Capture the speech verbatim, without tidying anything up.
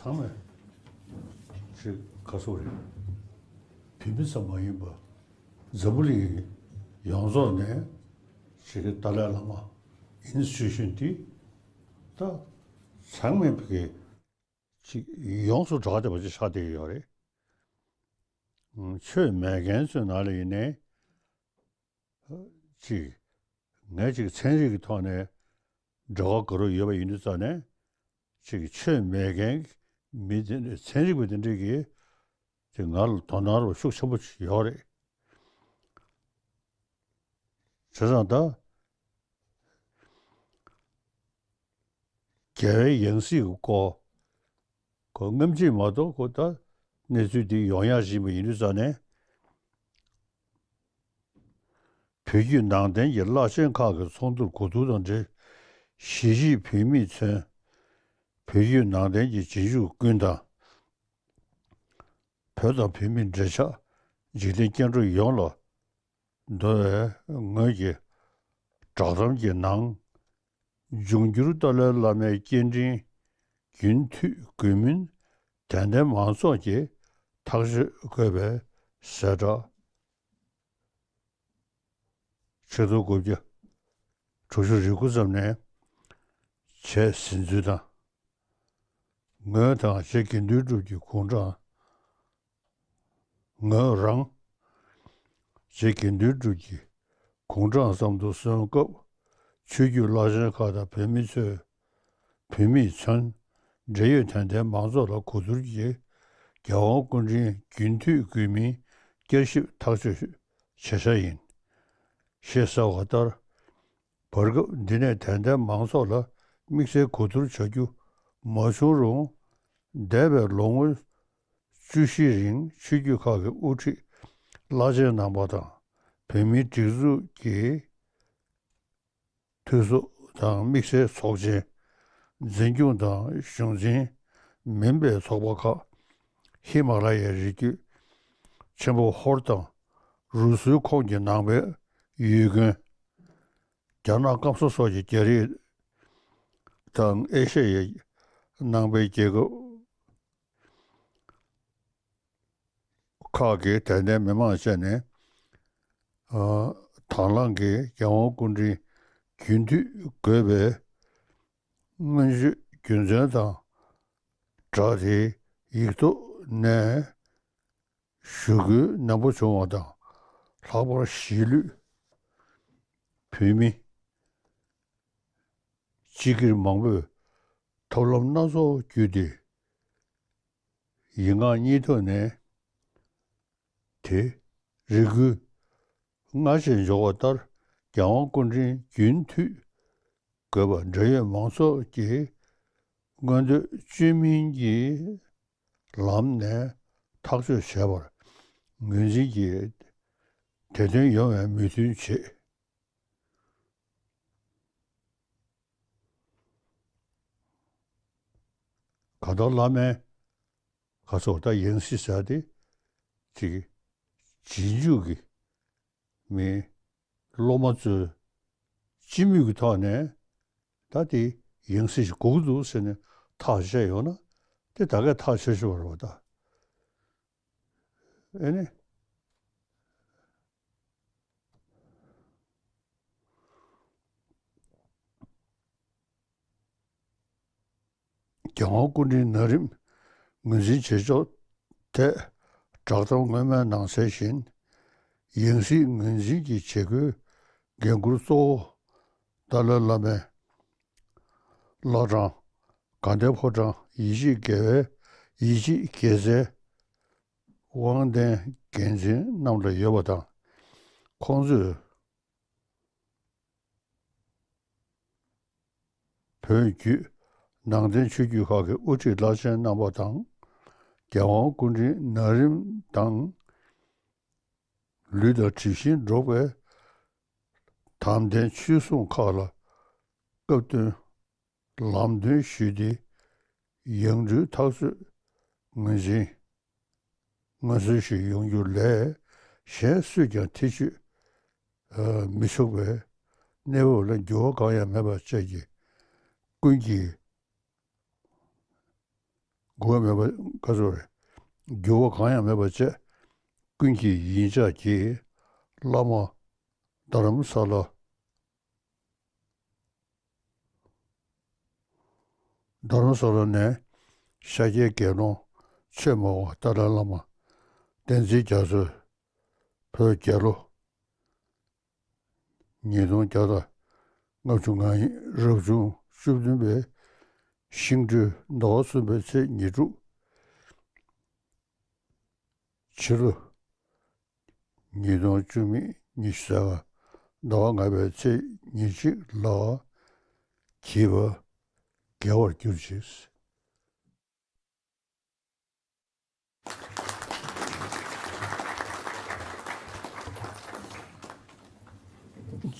ཚང་མས་ཅིག་ག་སོག་རེད། བོད་མི་ཙམ་མ་ཡིན་པ་འཛམ་བུ་གླིང་ཡོངས་རྫོགས་ནས་ཅིག་ཏཱ་ལའི་བླ་མ་ཨིན་སི་ཊི་ཊུ་ཤན་འདི་ད་ཚང་མས་ཕ་གི་ཅིག་ཡོངས་སུ་གྲགས་བསྡད་པ་ཅིག་ཆགས་བསྡད་ཡོད་རེད། ཆོས་མེད་མཁན་ཚོའི་ནང་ལ་ཡིན་ནའི་ཅིག་ངས་ཅིག་ཚན་རིག་གི་ཐོག་ནས་འབྲེལ་བ་དགའ་རབ་ཡོད་པ་ཡིན་དུས་ཙང་ནས་ཅིག་ཆོས་མེད་མཁན་མི་དེ་འདྲ་ཚན་རིག་པ་དེ་འདྲས་ཀྱིས་ཅིག་ང་ལ་དོ་སྣང་རོགས་ཤུགས་ཆེན་པོ་ཡོད་རེད། བྱས་ཙང་ད་རྒྱལ་བའི་ཡང་སྲིད་ཀྱི་སྐོར་ཁོ་སྔ་ཕྱི་མ་གཏོགས་ཁོ་ད་གནས་ཚུལ་འདི་ཡོང་ཡག་བཞིན་པ་ཡིན་དུས་ཙང་ནས། བོད་བརྒྱུད་ནང་བསྟན་གྱི་བླ་ཆེན་ཁག་གི་ཚོགས་འདུར་གོ་བསྡུར་དང་འབྲེལ། གཞིས་བྱེས་བོད་མིས་མཚོན། བོད་བརྒྱུད་ནང་བསྟན་གྱི་རྗེས་འཇུག་ཀུན་དང་། བོད་དང་བོད་མིའི་འབྲེལ་ཆགས་འཇིག་རྟེན་སྐྱེ་འགྲོ་ཡོངས་ལ་འདོད་པའི་ངོས་ཀྱི་བསྒྲགས་གཏམ་གྱི་ནང་། འབྱུང་འགྱུར་ཏཱ་ལའི་བླ་མའི་སྐྱེ་ཕྲེང་རྒྱུན་མཐུད་དགོས་མིན་དད་ལྡན་མང་ཚོགས་ཀྱིས་ཐག་གཅོད་དགོས་པའི་གསལ་བསྒྲགས། ཆིག་སྟོང་དགུ་བརྒྱ་དྲུག་ཅུ་རེ་དགུ་ཙམ་ནས་བྱས་ཟིན་ཚུལ་དང་། ངོས་དང་རྗེ་དགེ་འདུན་གྲུབ་ཀྱི་དགུང་གྲངས། ངོས་རང་རྗེ་དགེ་འདུན་གྲུབ་ཀྱི་དགུང་གྲངས་ཙམ་དུ་སོན་སྐབས། ཆོས་བརྒྱུད་བླ་ཆེན་ཁག་དང་བོད་མི་ཚོས། བོད་མིས་མཚོན། འབྲེལ་ཡོད་དད་ལྡན་མང་ཚོགས་ལ་གོ་བསྡུར་གྱིས། རྒྱལ་དབང་སྐུ་ཕྲེང་རྒྱུན་མཐུད་དགོས་མིན་བསྐྱར་ཞིབ་ཐག་གཅོད་བྱེད་འཆར་ཡིན། ཞེས་གསལ་བ་ལྟར། བར་སྐབས་འདི་ནས་དད་ལྡན་མང་ཚོགས་ལ་དམིགས་བསལ་གོ་བསྡུར་བྱ་རྒྱུ་མ་བྱུང་རུང་། འདས་པའི་ལོ་ངོ་བཅུ་བཞིའི་རིང་ཆོས་བརྒྱུད་ཁག་གི་དབུ་ཁྲིད་བླ་ཆེན་རྣམ་པ་དང་། བོད་མིའི་སྒྲིག་འཛུགས་ཀྱི་འཐུས་ཚོགས་དང་། དམིགས་བསལ་ཚོགས་ཆེན། འཛིན་སྐྱོང་དང་གཞུང་འཛིན་མིན་པའི་ཚོགས་པ་ཁག་ཧི་མ་ལ་ཡའི་རི་རྒྱུད་ཆེན་པོ་ཧོར་དང་རུ་སུའི་ཁོངས་ཀྱི་ནང་པའི་ཡུལ་དགོན། རྒྱ་ནག་སྐམ་ས་སོགས་ཀྱི་རྒྱ་རིགས་དང་ཨེ་ཤ་ཡའི་ནང་པའི་རྒྱལ་ཁབ་ཁག་གི་དད་ལྡན་མི་མང་བཅས་ནས། ཨ། དང་བླངས་ཀྱིས་རྒྱལ་དབང་སྐུ་ཕྲེང་རྒྱུན་མཐུད་དགོས་པའི་སྔོན་བརྗོད་རྒྱུ་མཚན་དང་སྦྲགས་ཏེ་ཡིག་ཐོག་ནས་ཞུ་སྐུལ་ནན་པོ་བྱུང་བ་དང་། ལྷག་པར་གཞིས་ལུས་བོད་མི་སྤྱི་སྒེར་མང་པོས་ཐབས་ལམ་སྣ་ཚོགས་བརྒྱུད་དེ། ཡིག་ངག་གཉིས་ཐོག་ནས་དེ་རེ་སྐུལ་སྔ་རྗེས་འཇོག་པ་ལྟར། རྒྱལ་དབང་སྐུ་ཕྲེང་རྒྱུན་མཐུད་དགོས་པ་འབྲེལ་ཡོད་མང་ཚོགས་ཀྱི་མངོན་འདོད་བཅོས་མིན་གྱི་ལམ་ནས་ཐག་གཅོད་བྱས་པར་ངོས་འཛིན་གྱིས་དེ་དོན་ཡོང་བའི་མོས་མཐུན་བྱེད། གང་ལྟར་བླ་མའི་ག་ཚོད་ད་ཡང་སྲིད་ཟེར་ཏེ་ཅིག་རྗེས་འཇུག་གི་མི་སློབ་མ་ཚོས་སྤྱི་མོས་ཀྱི་ཐོག་ནས་ད་དེ་ཡང་སྲིད་ཞིག་དགོས་ཀྱི་འདུག་ཟེར་ནས་ཐག་བཅད་ཡོང་ན། དེ་ད་གས་ཐག་ཆོད་ཆོད་རེད་བ་ད། ཨེ་ནི། རྒྱལ་དབང་སྐུ་ཕྲེང་ན་རིམ་ངོས་འཛིན་བྱེད་ཕྱོགས་ཐད་བསྒྲགས་གཏམ་སྔོན་མའི་ནང་གསལ་བཞིན། ཡང་སྲིད་ངོས་འཛིན་གྱི་བྱེད་སྒོའི་འགན་འཁུར་གཙོ་བོ་ཏཱ་ལའི་བླ་མའི་བླ་བྲང་དགའ་ལྡན་ཕོ་བྲང་ཡིད་ཆེས་དགེ་བའི་ཡིད་ཆེས་དགེ་རྩའི་དབང་ལྡན་འགན་འཛིན་རྣམས་ལ་ཡོད་པ་དང་། ཁོང་ཚོས་བོད་བརྒྱུད་ནང་བསྟན་ཆོས་བརྒྱུད་ཁག་གི་དབུ་ཁྲིད་བླ་ཆེན་རྣམ་པ་དང་། རྒྱལ་དབང་སྐུ་ཕྲེང་ན་རིམ་དང་། ལུས་དང་གྲིབ་བཞིན་འགྲོགས་པའི་དམ་ལྡན་ཆོས་སྲུང་ཁག་ལ་སྐབས་བསྟུན་ལམ་སྟོན་ཞུས་ཏེ། ཡང་སྤྲུལ་ཐག་གཅོད་ངོས་འཛིན་ངོས་འཛིན་ཞིག་ཡོང་རྒྱུ་ལས་གཞན་སུས་ཀྱང་ཐེ་བྱུས་མི་ཆོག་པའི་གནས་བབ་ལ་འགྱུར་བ་གང་ཡང་མེད་པ་བཅས་ཀྱི་ཀུན་གྱིས་ འགྱུར་བ་མེད་པ་ག་ཚོད་རེད། འགྱུར་བ་གང་ཡང་མེད་པ་བྱས། ཀུན་གྱི་ཡིད་འཇགས་ཀྱིས། བླ་མ་རྡ་རམ་ས་ལ། རྡ་རམ་ས་ལ་ནས་ཤཱཀྱའི་དགེ་སློང་ཆོས་སྨྲ་བ་ཏཱ་ལའི་བླ་མ་བསྟན་འཛིན་རྒྱ་མཚོས་བོད་རྒྱལ་ལོ་ཉིས་སྟོང་བརྒྱ་དང་ལྔ་བཅུ་ང་གཉིས་རབ་བྱུང་བཅུ་བདུན་པའི་ཤིང་སྦྲུལ་ཟླ་བ་གསུམ་པའི་ཚེས་ཉེར་དྲུག་ཕྱི་ལོ་ཉིས་སྟོང་བཅུ་མེད་ཉི་ཤུ་རྩ་ལྔ་ཟླ་བ་ལྔ་པའི་ཚེས་ཉེར་གཅིག་ལ་བགྱིས་པ་དགེ་བར་གྱུར་ཅིག།